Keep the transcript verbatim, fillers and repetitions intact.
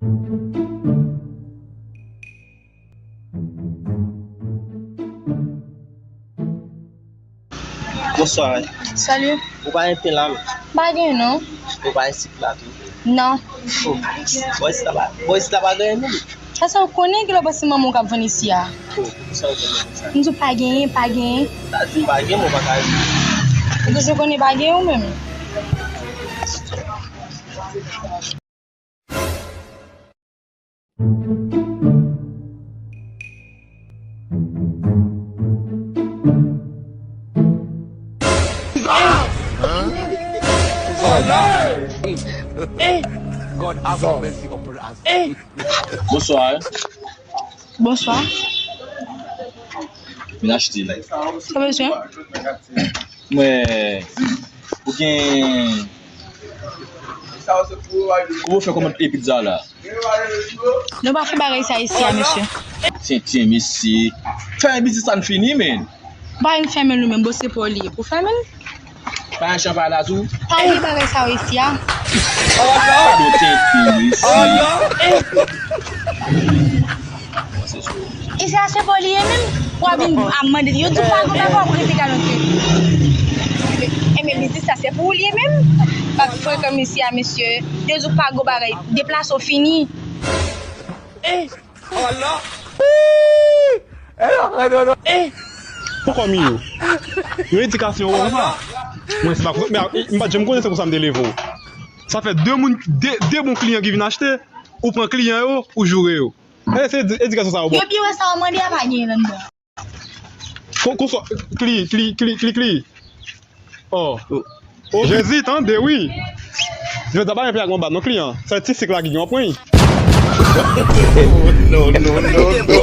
Bonswa. Salut. Ou pa gen pen la menm? Pa gen non. Ou pa gen sik la tou? Non. Oh. Bò isit la pa, bò isit la pa gen menm. Sa sa ou konnen ki lè w panse manman w k ap vann isi a? Oh, sa ou konnen konsa? M di w pa genyen, pa genyen. Sa di m pa gen, mwen pa ka di. Ou toujou konnen pa gen ou menm. God have mercy upon us. Bonswa. Bonswa. Vin achte. Sa w bezwen? Mwen, ou gen, kòman w fè kòmande pizza la? Nou pa fè bagay sa isi a, mesye. Tenten, mesye. Fèmen biznis la n fini, men. Ou pa vin fèmen l ou menm, bon, se pa w li ye pou fèmen l. Pa yon chanpay la tou? Pa gen bagay sa yo isi a. Gade yon tenten, mesye. Isi a se pa w li ye menm. W ap vin ap mande. Yo di w pa gen bagay, w ap rete kalon tenten. Enben, biznis sa se pou w li ye menm. W ap frekan isi a, mesye. Yo di w pa gen bagay. Deplase w fini. Poko mi yo. Yon edikasyon ou konsa. Mwen se pa konsa, men m pa t janm konnen se konsa m te leve w. Sa fè de moun, de, de bon kliyan ki vin achte, ou pran kliyan yo, ou joure yo. E se edi-, edikasyon sa yo bon. Yo pi wè sa yo mande a pa genyen anndan. Kon, konsa, kli, kli, kli, kli, kli. Oh. Jezi, tande, wi. Jodi a pa gen pye ak anba non kliyan. Se ti sik la ki gen w ap pran. No, no, no, no.